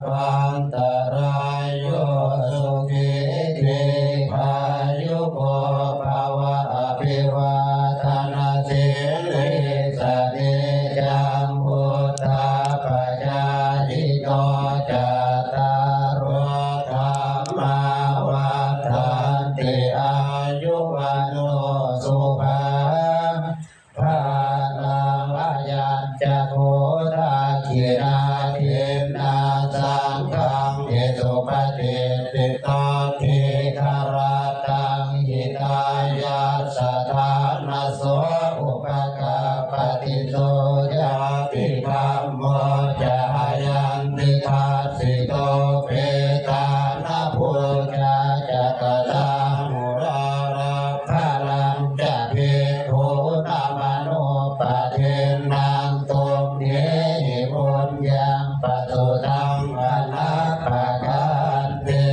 ອັນຕະລາໂຍ ສຸຂີ ດີຄາຍຸໂກ ພະວະ ອະພິວາທະນະສີລິສະນິຈຈັງ ວຸດຖາປະຊາຍິໂນ ຈັດຕາໂລ ທຳມາ ວັດທັນຕິ ອາຍຸ ວັນໂນ ສຸຂັງ ພະລັງ ອາຍັນຈະໂຄ ທັກຂິນາທິນນາ ສັງຄັງ ຕິສຸປະຕິດຕິ ຕັດຖິຄະຣະຕັງ ຫິຕາຍັດສະຖານະໂສ ອຸປະກາປະຕິໂສ ຍາຕິທຳໂມ ຈະຫະຍັນຕິທັດສິໂຕ ເປຕານະປູຈາ ຈະກະຕັງ ອຸຣາຣະ ພະລັງຈະ ພິກຂຸນະມະໂນປະທິນນັງ ຕຸມເມຫິ ບຸນຍັງ ປະສຸຕັງ ອະນັບປະການຕິ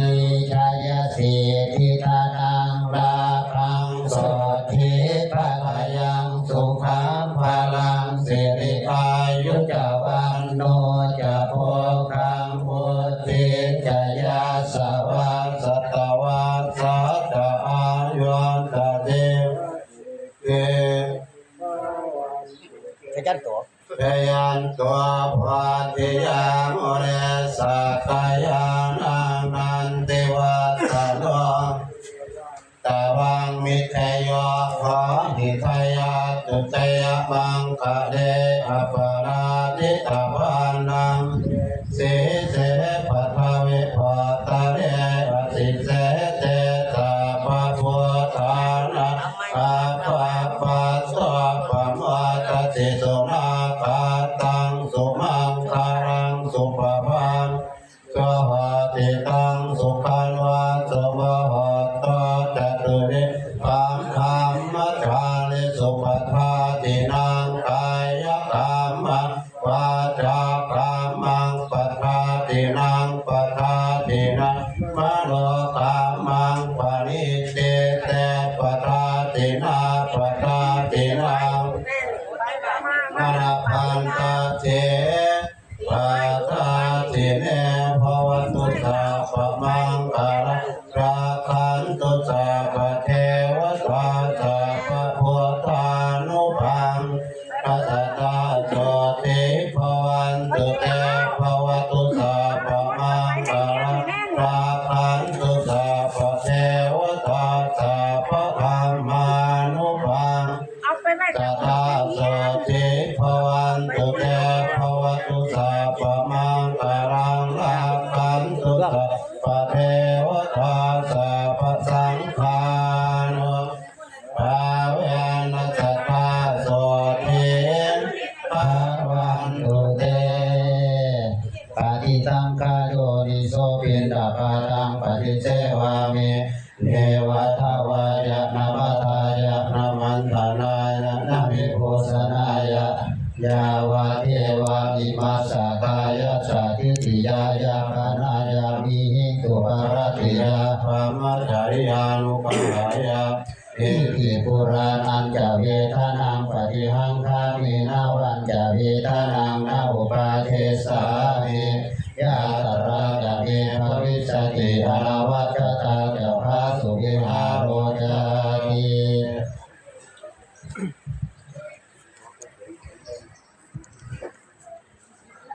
ໄຊຍະສິດທິທະນັງ ລາພັງ ໂສດຖີ ພະກະຍັງ ສຸຂັງ ພະລັງ ສິລິອາຍຸຈະ ວັນໂນຈະ ໂພຄັງ ວຸດທິຈະ ຍະສະວາ ສະຕະວັດສາຈະ ອາຍຸນຕະ ເຕ ເຕ ຊະຍັນໂຕ ຊະຍັນໂຕ ໂພທິຍາ ມຸນີ ສັກກະຍານັງ ນັນທິວັດທະໂນ ຕະວັງ ວິທະໂຍ ຂໍໃຫ້ໄທຍະຕຸໄຕຍະມັງຄະເລ ອະປະລາດິຕະວານັງ ສີເສ ປະທະວິ ໂພທະເລ ອະສິເສ ເຕ ສະພະພຸດທານັງ ອາພະປັດໂຕ ປະໂມທະຕິ ສຸນາຄະຕັງ ສຸມັງຄະລັງ ສຸພະວັງ ສຸໂຫຕິຕັງ ສຸຂະໂນ ສຸມຸໂຫໂຕ ຈະຕຸລິສະ ທຳມະຈາຣິສຸ ປະທາດິນັງ ກາຍະກຳມັງ ວາຈາກຳມັງ ປະທາດິນັງ ປະທາດິນັງ ມະໂນກຳມັງ ປະນິດທິເຕ ປະທາດິນາ ປະທາດິນັງ ມະນະພັນຕະເທ ປະທາດິເນ ພະວັນຕຸ ສັບພະມັງຄະລັງ ລັກຂັນຕຸ ສັບພະເທວະຕາ ສັບພະພຸດທານຸພາເວນະ ສະທາໂສຕິ ພະວັນຕຸເຕ ພະວັນຕຸ ສັບພະມັງຄະລັງ ລັກຂັນຕຸ ສັບພະເທວະຕາ ສັບພະທຳມານຸພາເວນະ ເອົາໄປໄວ້ກັບ ສະທາໂສຕິ ພະວັນຕຸເຕ ພະວັນຕຸ ສັບພະມັງຄະລັງ ລັກຂັນຕຸ ສັບພະເທວະຕາ ສັບພະສັງຄານຸພາເວນະ ສະທາໂສຕິ ພະວັນຕຸເຕ ປະຕິສັງຂາໂຍນິໂສ ປິນດາບາຕັງ ປະຕິເສວາມິ ເນວະທະວາຍະ ນະມັດຖາຍະ ນະມັນທະນາຍະ ນະມິໂພຊະນາຍະ ຍາວະເທວະວິມັດສະກາຍະ ສະທິຕິຍາຍະ ຄະນາຍະ ວິຫິງສຸປະລາຕິຍາ ບະມະຈະລິຍານຸກຳມະຍາ ອິຕິປຸຣານັນຈະ ເວທະນັງປະຕິຮັງຄາມິ ນະວັນຈະ ເວທະນັງ ນະອຸປາເທສາມິ ຍາຕະລາຈະ ເມ ພະວິສສະຕິ ອະລະວັດຈະຕາ